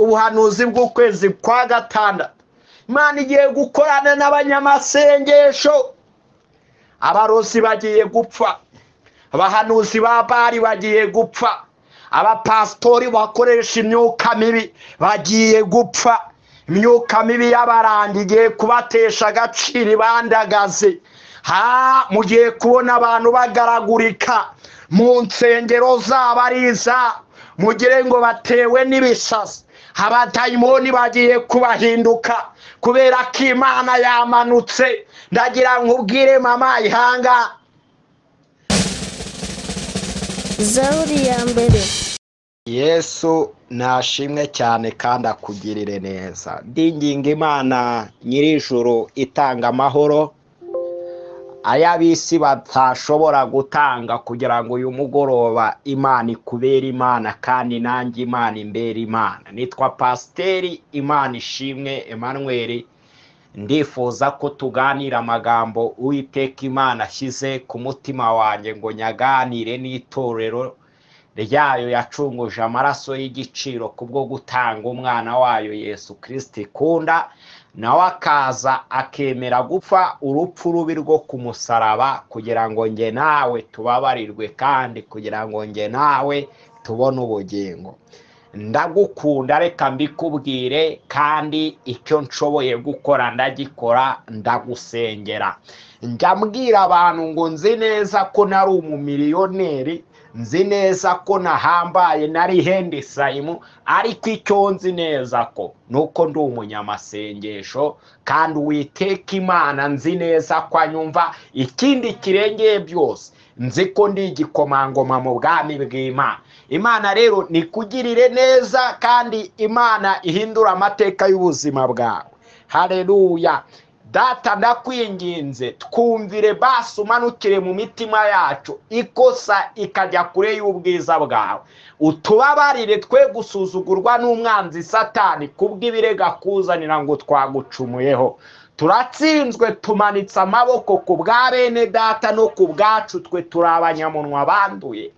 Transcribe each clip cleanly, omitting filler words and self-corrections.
Ubuhanuzi bw'ukwezi kwa gatandatu. Imana igiye gukorana n'abanyamasengesho. Abarozi bagiye gupfa, abahanuzi ba Bali bagiye gupfa, abapasitori bakoresha imyuka mibi bagiye gupfa. Imyuka mibi y'abarangi igiye kubatesha agaciro ibandagaze. Mugiye kubona abantu bagaragurika mu nsengero zabo ari izabo, mugire ngo batewe n'ibisasi. Abadayimoni bagiye kubahinduka kubera ko Imana yamanutse. Ndagira nkubwire mama, ihanga. Zaburi ya mbere. Yesu nashimwe cyane kandi akugirire neza. Ndinginga Imana nyir'ijuru itanga amahoro ay'ab'isi batashobora gutanga, kugira ngo uyu mugoroba Imana ikubere Imana kandi nanjye Imana imbere Imana. Nitwa Pasiteri Imana Ishimwe Emmanuel. Ndifuza ko tuganira amagambo Uwiteka Imana ashyize ku mutima wanjye ngo nyaganire n'itorero ryayo yacunguje amaraso y'igiciro kubwo gutanga umwana wayo Yesu Kristo ikunda, nawe akaza akemera gupfa urupfu rubi rwo ku musaraba kugira ngo nge nawe tubabarirwe kandi kugira ngo nge nawe tubone ubugingo. Ndagukunda, reka mbikubwire, kandi icyo nshoboye gukora ndagikora, ndagusengera. Njya mbwira abantu ngo nzi neza ko nari umumiliyoneri, nzi neza ko nahambaye, nari hendisayimu, ariko icyo nzi neza ko nuko ndi umunyamasengesho kandi Uwiteka Imana nzi neza ko anyumva. Ikindi kirengeye byose, nzi ko ndi igikomangoma mu bwami bw'Imana. Imana rero nikugirire neza kandi Imana ihindura amateka y'ubuzima bwawe. Haleluya. Data ndakwinginze, twumvire basi, umanukire mu mitima yacu ikosa ikajya kure y'ubwiza bwawe. Utubabarire twe gusuzugurwa n'umwanzi Satani kubw'ibirega kuzanira ngo twagucumuyeho. Turatsinzwe, tumanitse amaboko ku bwa bene data no ku bwacu, twe turi abanyamunwa banduye.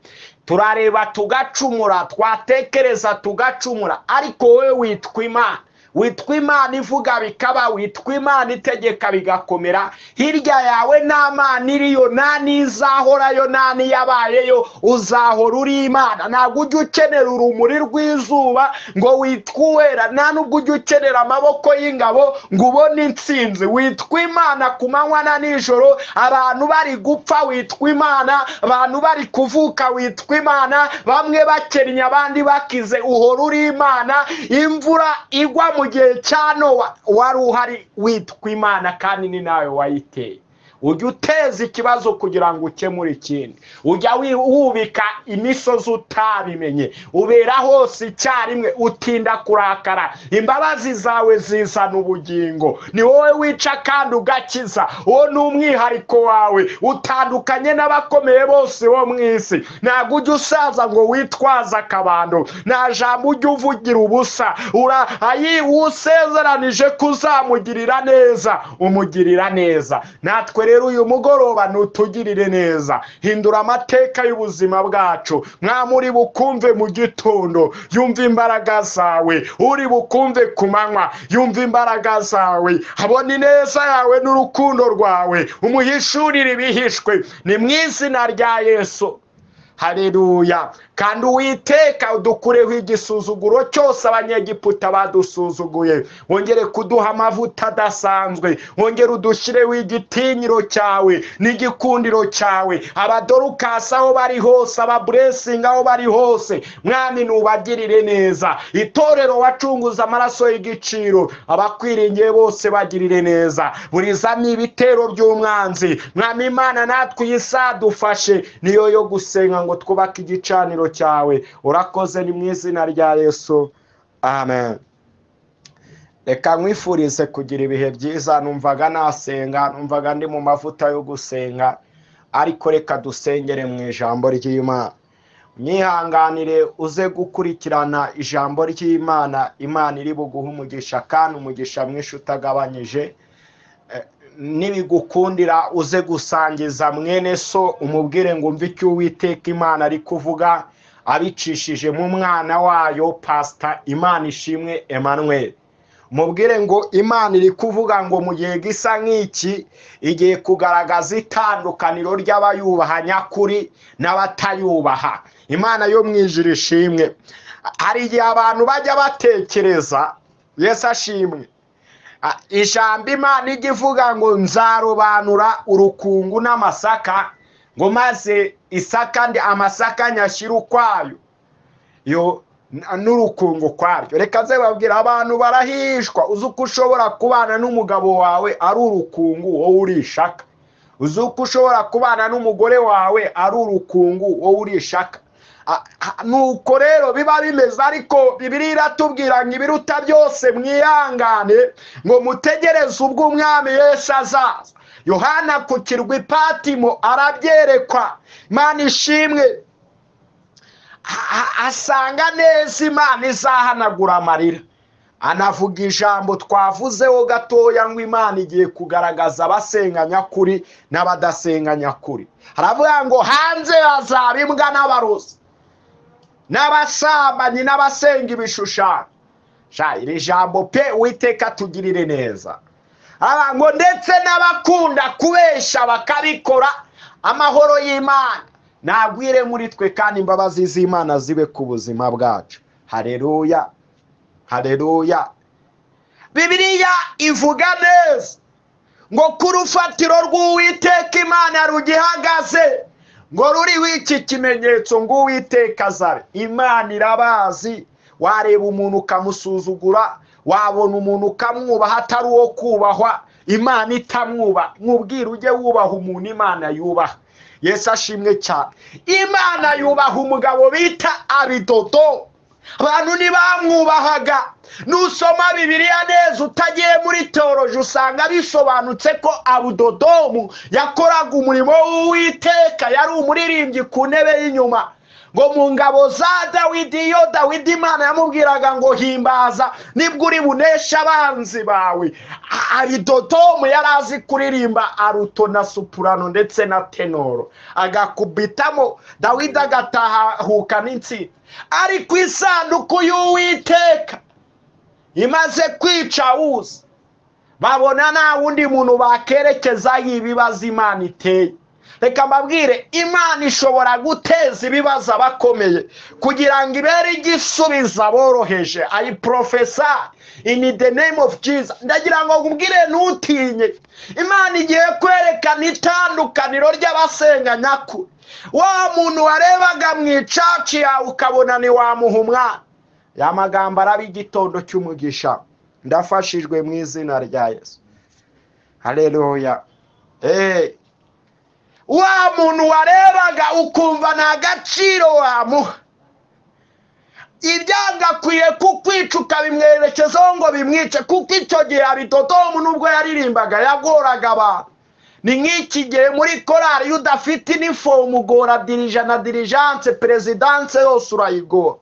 Turareba tugacumura, twatekereza tugacumura, ariko wowe witwa Imana. Witwa Imana ivuga bikaba, witwa Imana itegeka bigakomera. Hirya yawe nta Mana iriyo, nta n'izahorayo, nta n'iyabayeyo, uzahora uri Imana. Ntabwo ujya ukenera urumuri rw'izuba ngo witwe uwera, nta nubwo ujya ukenera amaboko y'ingabo ngo ubone intsinzi. Witwa Imana ku manywa na nijoro, abantu bari gupfa witwa Imana, abantu bari kuvuka witwa Imana, bamwe bakennye abandi bakize, uhora uri Imana. Imvura igwa mu gihe cya Nowa wari uhari, witwa Imana kandi ni nawe wayiteye. Ujya uteza ikibazo kugira ngo ukemure ikindi, ujya wubika imisozi utabimenye, ubera hose icyarimwe, utinda kurakara. Imbabazi zawe zizana ubugingo. Ni wowe wica kandi ugakiza, uwo ni umwihariko wawe, utandukanye n'abakomeye bose bo mu isi. Ntabwo ujya usaza ngo witwaze akabando, nta jambo ujya uvugira ubusa. Usezeranije kuzamugirira neza, umugirira neza. Natwe rero uyu mugoroba nutugirire neza, hindura amateka y'ubuzima bwacu. Mwami, uri bukumve mu gitondo, yumva imbaraga zawe, uri bukumve ku manywa, yumva imbaraga zawe, abona ineza yawe n'urukundo rwawe, umuhishurire ibihishwe. Ni mu izina rya Yesu. Haleluya. Kandi Uwiteka udukureho igisuzuguro cyose abanyegiputa badusuzuguye, wongere kuduha amavuta adasanzwe, wongere udushyireho igitinyiro cyawe n'igikundiro cyawe. Abadorukasi aho bari hose, ababuresingi aho bari hose, Mwami nubagirire neza. Itorero wacunguza amaraso y'igiciro, abakwiringiye bose bagirire neza. Burizamo ibitero by'umwanzi. Mwami Imana, natwe iyi saha dufashe niyo yo gusenga ngo twubake igicaniro cyawe. Urakoze, ni mu izina rya Yesu, amen. Reka nkwifurize kugira ibihe byiza. Numvaga nasenga, numvaga ndi mu mavuta yo gusenga, ariko reka dusengere mu ijambo ry'Imana. Mwihanganire uze gukurikirana ijambo ry'Imana. Imana iri buguhe umugisha kandi umugisha mwinshi utagabanyije. Nibigukundira uze gusangiza mwene so, umubwire ngo umve icyo Uwiteka Imana ari kuvuga. abicishije mu mwana wayo Pastor Imana Ishimwe Emmanuel. Mubwire ngo Imana iri kuvuga ngo mu gihe gisa nk'iki igiye kugaragaza itandukaniro ry'abayubaha nyakuri n'abatayubaha. Imana yo mu ijuru ishimwe. Hari igihe abantu bajya batekereza, Yesu ashimwe, ijambo Imana ijya ivuga ngo nzarobanura urukungu n'amasaka, ngo maze isaka ndi amasaka nyashyira ukwayo yo n'urukungu kwaryo. Reka nze babwira, abantu barahishwa. Uzi uko ushobora kubana n'umugabo wawe ari urukungu wowe urishaka, uzi uko ushobora kubana n'umugore wawe ari urukungu wowe urishaka. Nuko rero biba bimeze. Ariko Bibiliya iratubwira ngo ibiruta byose mwihangane, ngo mutegereze ubwo Umwami Yesu azaza. Yohana ku kirwa Patimo arabyerekwa. Imana ishimwe. Asanga neza Imana izahanagura amarira. Anavuga ijambo twavuzeho gatoya ngo Imana igiye kugaragaza abasenga nyakuri n'abadasenga nyakuri. Haravuga ngo hanze hazaba imbwa n'abarozi n'abasambanyi n'abasenga ibishushanyo. Iri jambo pe, Uwiteka tugirire neza. Ngo ndetse n'abakunda kubesha bakabikora. Amahoro y'Imana nagwire muri twe, kandi imbabazi z'Imana zibe ku buzima bwacu. Haleluya, haleluya. Bibiliya ivuga neza ngo ku rufatiro rw'Uwiteka Imana rugihagaze, ngo ruriho iki kimenyetso ngo Uwiteka azabe. Imana irabazi. Wareba umuntu ukamusuzugura, wabona umuntu ukamwubaha atari uwo kubahwa, Imana itamwubaha. Nkubwira ujye wubaha umuntu Imana yubaha. Yesu ashimwe cyane. Imana yubaha umugabo bita Abidodo. Abantu ntibamwubahaga. Nusoma Bibiliya neza utagiye muri teoloji usanga bisobanutse ko Abudodomu yakoraga umurimo w'Uwiteka, yari umuririmbyi ku ntebe y'inyuma. Ngo mu ngabo za Dawidi, iyo Dawidi Imana yamubwiraga ngo himbaza nibwo uri bunesha abanzi bawe, Abidodomu yari azi kuririmba aruto na soprano ndetse na tenoro, agakubitamo Dawidi agatahuka n'intsinzi. Ariko isanduku y'Uwiteka imaze kwica Uza, babona nta wundi muntu bakerekezaho ibibazo Imana iteye. Reka mbabwire, Imana ishobora guteza ibibazo abakomeye kugira ngo ibere igisubiza aboroheje. I prophesy in the name of Jesus. Ndagira ngo nkubwire ntutinye. Imana igiye kwerekana itandukaniro ry'abasenga nyakuri. Wa muntu warebaga mu icaci yawe ukabona ni wamuha umwana. Ya magambo araba igitondo cy'umugisha. Ndafashijwe mu izina rya Yesu. Haleluya. Wa muntu warebaga ukumva nta gaciro wamuha, ibyagakwiye kukwica ukabimwerekezaho ngo bimwice, kuko icyo gihe Abidodomu nubwo yaririmbaga yagoraga abantu. Ni nk'iki gihe muri korali iyo udafite inifomu ugora dirija na dirijanse, perezidanse yose urayigora.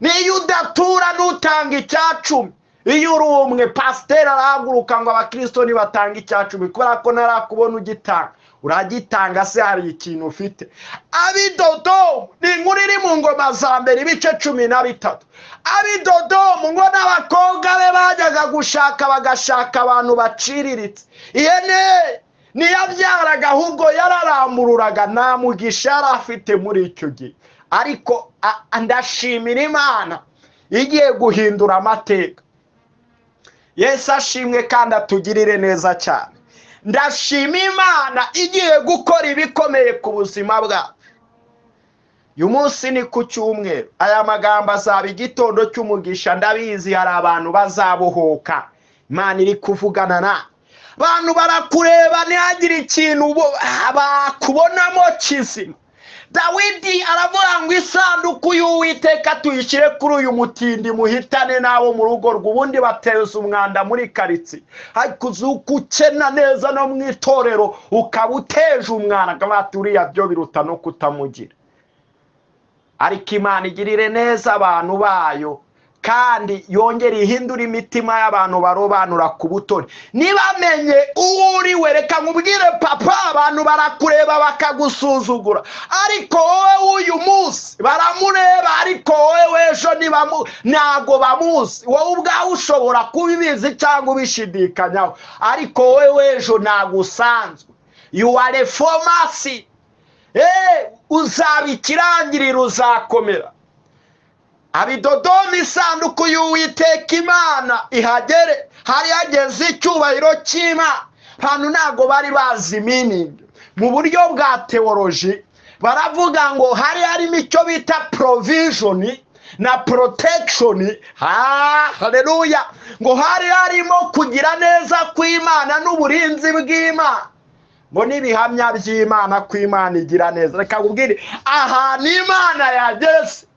Niyo udatura n'utanga icyacumi, iyo uri umwe pasiteri arahaguruka ngo abakristo ntibatanga icyacumi kubera ko ntarakubona ugitanga. Uragitanga se hari ikintu ufite? Abidodomu ni inkuru iri mu Ngoma za Mbere ibice 13. Abidodomu ngo n'abakobwa be bajyaga gushaka bagashaka abantu baciriritse. Ihene ntiyabyaraga ahubwo yararamururaga, nta mugisha yari afite muri icyo gihe. Ariko ndashimira Imana igiye guhindura amateka. Yesu ashimwe kandi atugirire neza cyane. Ndashima Imana igiye gukora ibikomeye ku buzima bwacu. Uyu munsi ni ku cyumweru. Aya magambo azaba igitondo cy'umugisha. Ndabizi hari abantu bazabohoka. Imana iri kuvugana na abantu, barakureba ntihagire ikintu bakubonamo kizima. Dawidi aravuga ngo isanduku y'Uwiteka tuyishyire kuri uyu mutindi muhitane n'abo mu rugo rw'ubundi bateza umwanda muri karitsiye. Ariko ukena neza no mu itorero ukaba uteje umwanda, uriya byo biruta no kutamugira. Ariko Imana igirire neza abantu bayo, Kandi yongere ihindura imitima y'abantu barobanura ku butoni. Nibamenye uwo uri we. Reka nkubwire papa, abantu barakureba bakagusuzugura, ariko wowe uyu munsi baramureba, ariko wowe ejo ntago bamuzi. Wowe ubwawe ushobora kubibizi cyangwa ubishidikanyaho, ariko wowe ejo ntago usanzwe. You are a pharmacy. Uzaba ikirangirire, uzakomera. Abidodomu isanduku y'Uwiteka Imana ihagere, hari hageze icyubahiro cy'Imana. Hano ntago bari bazi meaning mu buryo bwa theology. Baravuga ngo hari harimo icyo bita provision na protection. Haleluya! Ngo hari harimo kugira neza kw'Imana n'uburinzi bw'Imana, ngo n'ibihamya by'Imana ko Imana igira neza. Reka nkubwire, ahantu Imana yageze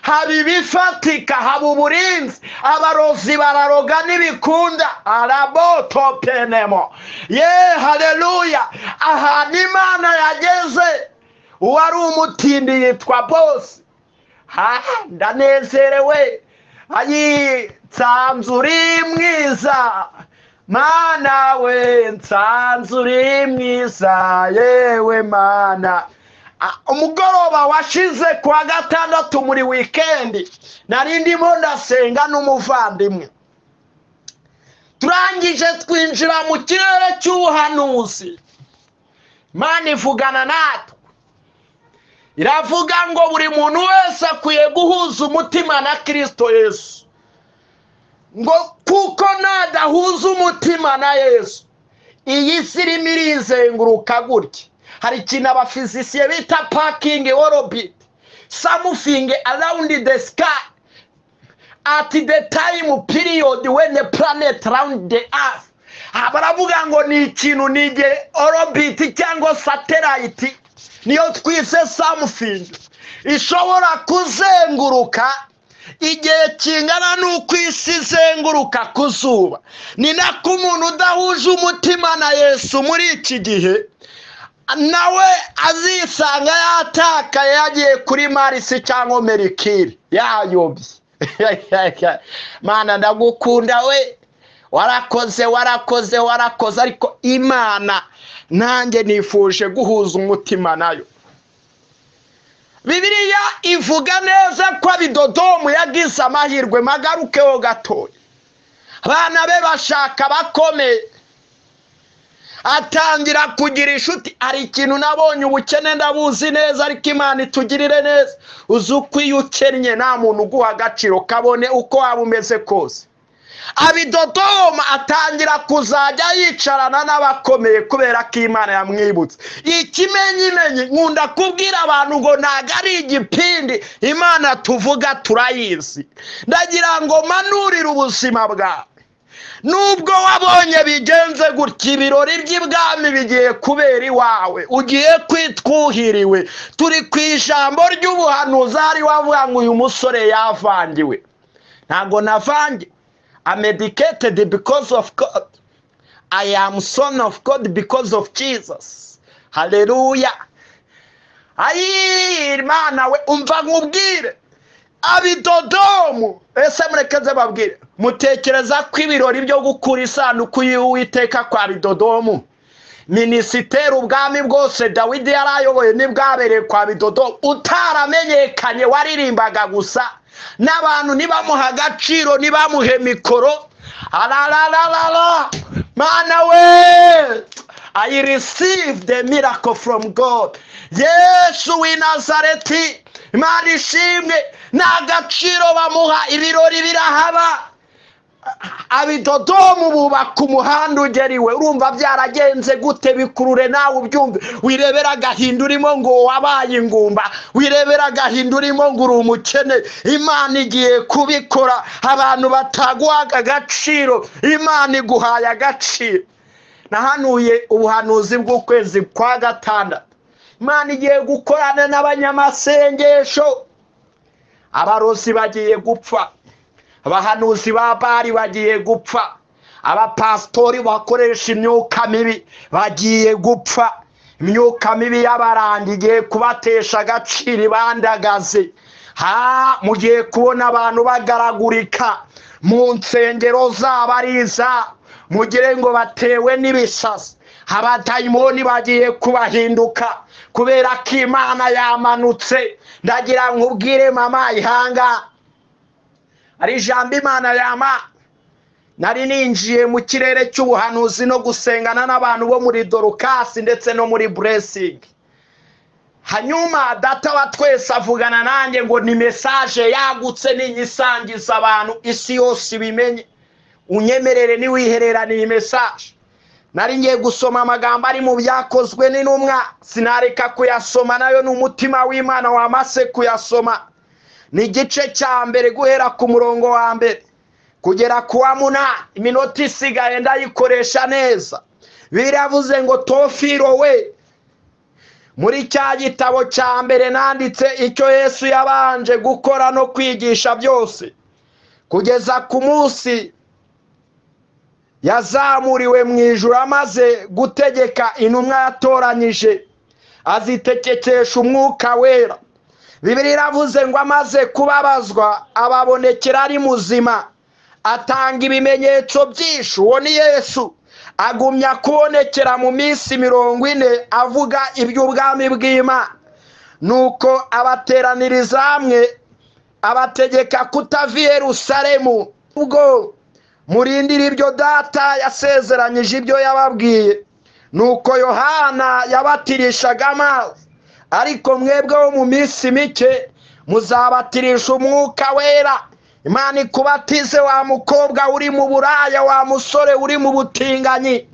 haba ibifatika, haba uburinzi. Abarozi bararoga n'ibikunda arabotopenemo. Ye haleluya! Ahantu Imana yageze, uwari umutindi yitwa bosi. Ndanezerewe. Ayi, nsanze uri mwiza Mana we, nsanze uri mwiza yewe Mana. Umugoroba washize kuwa gatandatu muri weekend, nari ndimo ndasenga n'umuvandimwe, turangije twinjira mu kirere cy'ubuhanuzi. Imana ivugana natwe, iravuga ngo buri muntu wese akwiye guhuza umutima na Kristo Yesu, ngo kuko nadahuza umutima na Yesu iyi si irimo irizenguruka gutya. Hari ikintu abafizisiye bita parking orbit, something around the sky at the time period when the planet round the earth. Baravuga ngo ni ikintu ni igihe orbit cyangwa satellite, niyo twise something ishobora kuzenguruka igihe kingana n'uko isi izenguruka ku zuba. Ni nako umuntu udahuje umutima na Yesu muri iki gihe nawe azisanga yatakaye, yagiye kuri Marisi cyangwa Merikiri, yayobye. Mana ndagukunda we, warakoze warakoze warakoze. Ariko Imana nanjye nifuje guhuza umutima nayo. Bibiliya ivuga neza ko Abidodomu yagize amahirwe. Magarukeho gatoya, abana be bashaka bakomeye, atangira kugira inshuti. Hari ikintu nabonye, ubukene ndabuzi neza, ariko Imana itugirire neza. Uzi uko iyo ukennye nta muntu uguha agaciro, kabone uko waba umeze kose. Abidodomu atangira kuzajya yicarana n'abakomeye kubera ko Imana yamwibutse. Ikimenyimenyi, nkunda kubwira abantu ngo ntago ari igipindi, Imana tuvuga turayizi. Ndagira ngo manurire ubuzima bwawe. Nubwo wabonye bigenze gutya, ibirori by'ibwami bigiye kubera iwawe, ugiye kwitwuhiriwe. Turi ku ijambo ry'ubuhanuzi, hari wavuga ngo uyu musore yavangiwe. Ntago navangiwe. I'm educated because of God. I am son of God because of Jesus. Hallelujah. Ayi Imana we, umva nkubwire, Abidodomu, ese murekeze babwire, mutekereza ko ibirori byo gukura isanduku y'Uwiteka kwa Abidodomu, minisiteri ubwami bwose Dawidi yarayoboye nibwabereye kwa Abidodomu, utaramenyekanye waririmbaga gusa, n'abantu ntibamuha agaciro, ntibamuhe mikoro. Arararara, Mana we, I received the miracle from God. Yesu w'i Nazareti, Imana ishimwe. Nta gaciro bamuha, ibirori birahaba. Abidodomu bubaka umuhanda ugera iwe. Urumva byaragenze gute? Bikurure nawe ubyumve. Wirebera agahinda urimo ngo wabaye ingumba, wirebera agahinda urimo ngo uri umukene. Imana igiye kubikora. Abantu bataguhaga agaciro, Imana iguhaye agaciro. Nahanuye ubuhanuzi bw'ukwezi kwa gatandatu. Imana igiye gukorana n'abanyamasengesho. Abarozi bagiye gupfa, abahanuzi ba Bali bagiye gupfa, abapasitori bakoresha imyuka mibi bagiye gupfa. Imyuka mibi y'abarangi igiye kubatesha agaciro, ibandagaze. Ha, mugiye kubona abantu bagaragurika mu nsengero zabo ari izabo, mugire ngo batewe n'ibisasi. Abadayimoni bagiye kubahinduka kubera ko Imana yamanutse. Ndagira nkubwire mama, ihanga ari ijambo Imana yama. Nari ninjiye mu kirere cy'ubuhanuzi no gusengana n'abantu bo muri Dorukasi ndetse no muri Blessing. Hanyuma data wa twese avugana nanjye ngo ni message yagutse ninyisangiza abantu isi yose ibimenye. Unyemerere niwihererane iyi message. Nari ngiye gusoma amagambo ari mu byakozwe n'intumwa, sinareka kuyasoma, nayo ni umutima w'Imana wamase kuyasoma. Ni igice cya mbere guhera ku murongo wa mbere kugera ku wa munani. Iminota isigaye ndayikoresha neza. Biravuze ngo Tofiro we, muri cya gitabo cya mbere nanditse icyo Yesu yabanje gukora no kwigisha byose, kugeza ku munsi yazamuriwe mu ijuru amaze gutegeka intumwa yatoranyije, azitekekesha umwuka wera. Bibiliya iravuze ngo amaze kubabazwa ababonekera ari muzima, atanga ibimenyetso byinshi. Uwo ni Yesu. Agumya kubonekera mu minsi 40 avuga iby'ubwami bw'Imana. Nuko abateraniriza hamwe, abategeka kutava i Yerusalemu, ubwo murindira ibyo data yasezeranyije ibyo yababwiye. Nuko Yohana yabatirishaga amazi, ariko mwebwe wo mu minsi mike muzabatirisha umwuka wera. Imana ikubatize wa mukobwa uri mu buraya, wa musore uri mu butinganyi.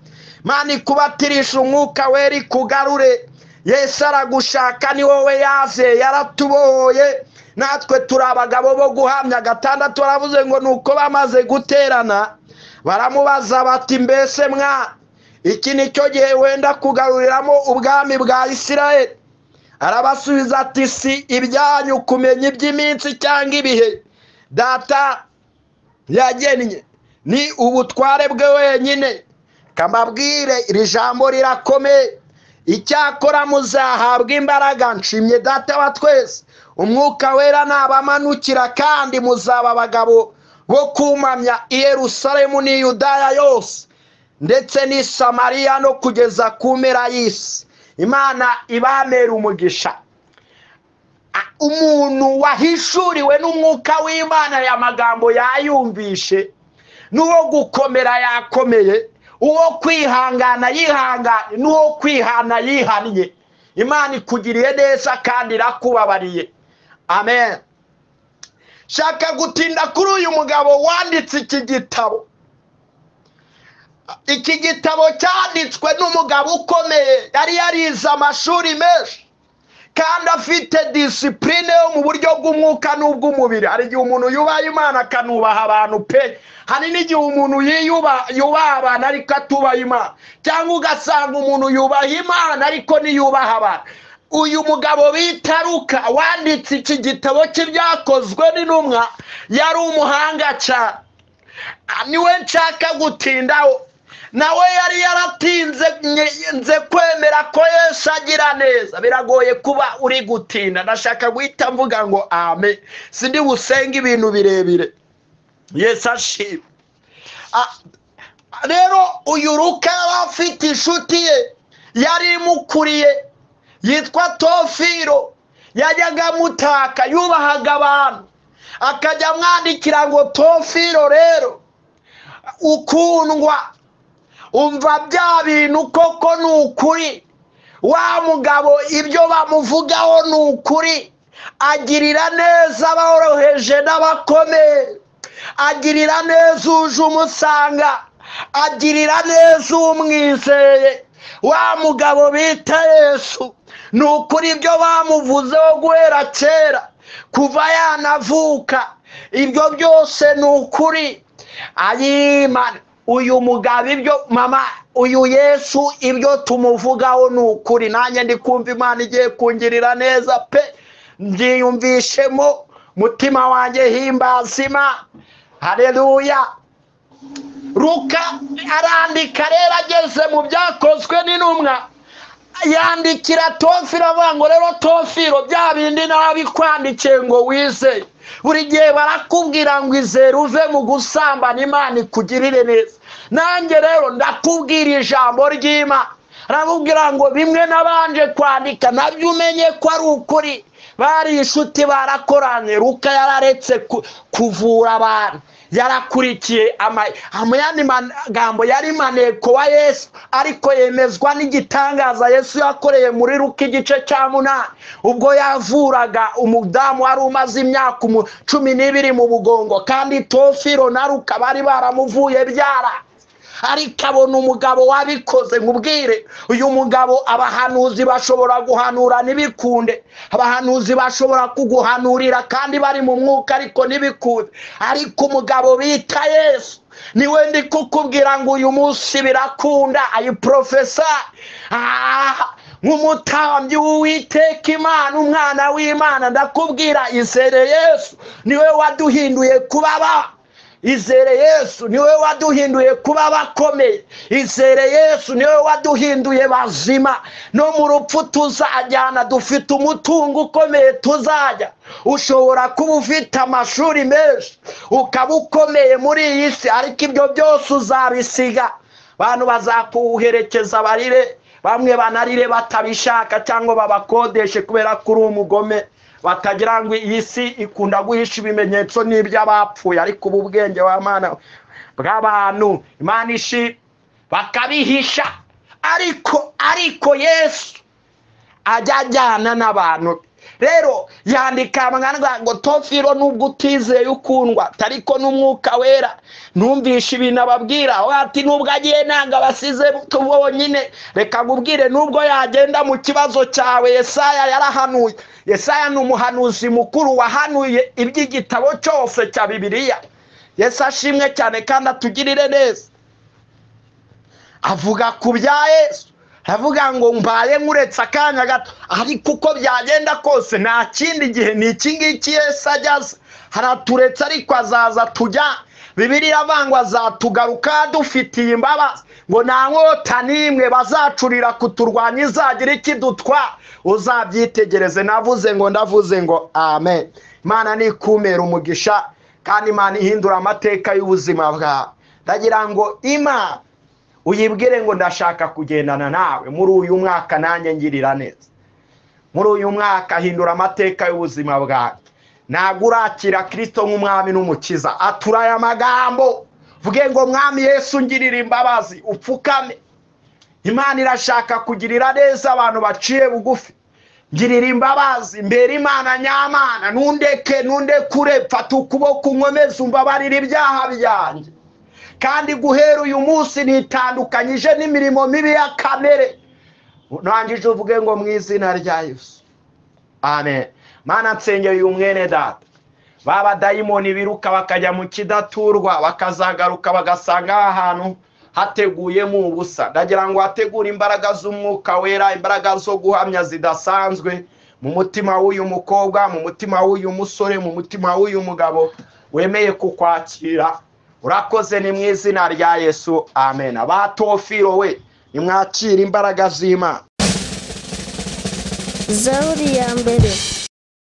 Imana ikubatirisha umwuka wera ikugarure. Yesu aragushaka, ni wowe yaze, yaratubohoye, natwe turi abagabo bo guhamya. 6 baravuze ngo nuko bamaze guterana baramubaza bati mbese mwa iki nicyo gihe wenda kugaruriramo ubwami bwa Isirayeli? Arabasubiza ati si ibyanyu kumenya iby'iminsi cyangwa ibihe data yagennye, ni ubutware bwe wenyine. Kamabwire iri jambo rirakomeye. Icyakora muzahabwa imbaraga, nshimye data wa twese, umwuka wera nabamanukira, kandi muzaba abagabo bo kumamya i Yerusalemu n'i Yudaya yose ndetse n'i Samariya no kugeza ku mpera y'isi. Imana ibamera umugisha. Umuntu wahishuriwe n'umwuka w'Imana ya magambo yayumvishe, n'uwo gukomera yakomeye, uwo kwihangana yihanganye, n'uwo kwihana yihannye. Imana ikugiriye neza kandi irakubabariye. Amen. Shaka gutinda kuri uyu mugabo wanditse iki gitabo. Iki gitabo cyanditswe n'umugabo ukomeye, yari yarize amashuri menshi kandi afite disipurine yo mu buryo bw'umwuka n'ubw'umubiri. Hari igihe umuntu yubaha Imana akanubaha abantu pe, hari n'igihe umuntu yubaha abantu ariko atubaha Imana, cyangwa ugasanga umuntu yubaha Imana ariko ntiyubaha abantu. Uyu mugabo bita Luka wanditse iki gitabo cy'ibyakozwe n'intumwa yari umuhanga cyane, niwe nshaka gutindaho. Nawe yari yaratinze nze kwemera ko Yesu agira neza. Biragoye kuba uri gutinda, ndashaka guhita mvuga ngo amen, sindi busenge ibintu birebire. Yesu ashimwe. Rero uyu Luka yari afite inshuti ye yari imukuriye yitwa Tofiro, yajyaga amutaka, yubahaga abantu, akajya amwandikira ngo Tofiro rero ukundwa, umva bya bintu koko ni ukuri, wa mugabo ibyo bamuvugaho ni ukuri, agirira neza aboroheje n'abakomeye, agirira neza uje umusanga, agirira neza umwizeye. Wa mugabo bita Yesu ni ukuri, ibyo bamuvuzeho guhera kera kuva yanavuka, ibyo byose ni ukuri. Ayimana uyu mugabo ibyo mama uyu Yesu ibyo tumuvugaho ni ukuri. Nanjye ndi kumva Imana igiye kungirira neza pe, mbyiyumvishemo mutima wanjye, himbaza Imana. Haleluya. Luka arandika rero ageze mu byakozwe n'intumwa, Yandikira Tofiro avuga ngo rero Tofiro, bya bindi narabikwandikiye ngo wizeye. Buri gihe barakubwira ngo izere uve mu gusambana, Imana ikugirire neza. Nanjye rero ndakubwira ijambo ry'Imana, aramubwira ngo bimwe nabanje kwandika nabyo umenye ko ari ukuri. Bari inshuti, barakoranye. Luka yararetse kuvura abantu, yarakurikiye amuyandi magambo yari maneko wa Yesu, ariko yemezwa n'igitangaza Yesu yakoreye muri Luka igice cya 8, ubwo yavuraga umudamu wari umaze imyaka 12 mu bugongo, kandi Tofiro na Luka bari baramuvuye byara. Ariko abona umugabo wabikoze. Nkubwire, uyu mugabo abahanuzi bashobora guhanura ntibikunde, abahanuzi bashobora kuguhanurira kandi bari mu mwuka ariko ntibikunde. Ariko umugabo bita Yesu niwe ndi kukubwira ngo uyu munsi birakunda. Ayi profesa nk'umutambyi w'Uwiteka Imana, umwana w'Imana, ndakubwira izere Yesu, niwe waduhinduye kuba ba. Izere Yesu niwe waduhinduye kuba bakomeye. Izere Yesu niwe waduhinduye bazima. No mu rupfu tuzajyana, dufite umutungo ukomeye tuzajya. Ushobora kuba ufite amashuri menshi, ukaba ukomeye muri iyi si, ariko ibyo byose uzabisiga. Abantu bazakuherekeza barire, bamwe banarire batabishaka cyangwa babakodeshe kubera ko uri umugome. Batagira ngo iyi si ikunda guhisha ibimenyetso n'iby'abapfuye, ariko ubu bwenge w'Imana bw'abantu Imana ishi bakabihisha. Ariko Yesu ajya ajyana n'abantu. Rero yandika ngo Tofiro, nubwo utizeye ukundwa ariko n'umwuka wera numvisha ibintu ababwira, ati nubwo agiye nanga basize bonyine. Reka nkubwire, nubwo yagenda mu kibazo cyawe, Yesaya yarahanuye. Yesaya ni umuhanuzi mukuru wahanuye iby'igitabo cyose cya Bibiliya. Yesu ashimwe cyane kandi atugirire neza. Avuga ku bya Yesu, avuga ngo mbaye nkuretse akanya gato, ariko uko byagenda kose nta kindi gihe, ni iki ngiki Yesu ajyaza. Haraturetse ariko azaza tujya. Bibiliya iravuga azatugaruka dufitiye imbabazi, ngo nta nkota n'imwe bazacurira kuturwanya izagira ikidutwa. Uzabyitegereze. Navuze ngo, ndavuze ngo amen. Imana nikumera umugisha, kandi Imana ihindura amateka y'ubuzima bwawe. Ndagira ngo Imana uyibwire ngo ndashaka kugendana nawe muri uyu mwaka, nanjye ngirira neza. Muri uyu mwaka hindura amateka y'ubuzima bwawe. Ntabwo urakira Kristo nk'umwami n'umukiza, atura aya magambo, vuge ngo Mwami Yesu ngirira imbabazi, upfukame. Imana irashaka kugirira neza abantu baciye bugufi. Ngirira imbabazi, mbere Imana nyamana, nundeke nundekure, mfata ukuboko unkomeze, umbabarire ibyaha byanjye. Kandi guhera uyu munsi nitandukanyije n'imirimo mibi ya kamere. Nangije uvuge ngo mu izina rya Yesu, amen. Mana nsengeye uyu mwene data, baba dayimoni biruka bakajya mu kidaturwa, bakazagaruka bagasanga ahantu hateguyemo ubusa. Ndagira ngo hategure imbaraga z'umwuka wera, imbaraga zo guhamya zidasanzwe mu mutima w'uyu mukobwa, mu mutima w'uyu musore, mu mutima w'uyu mugabo wemeye kukwakira. Urakoze, ni mu izina rya Yesu, amen. Abatofiro we, nimwakira imbaraga z'Imana. Zaburi ya mbere.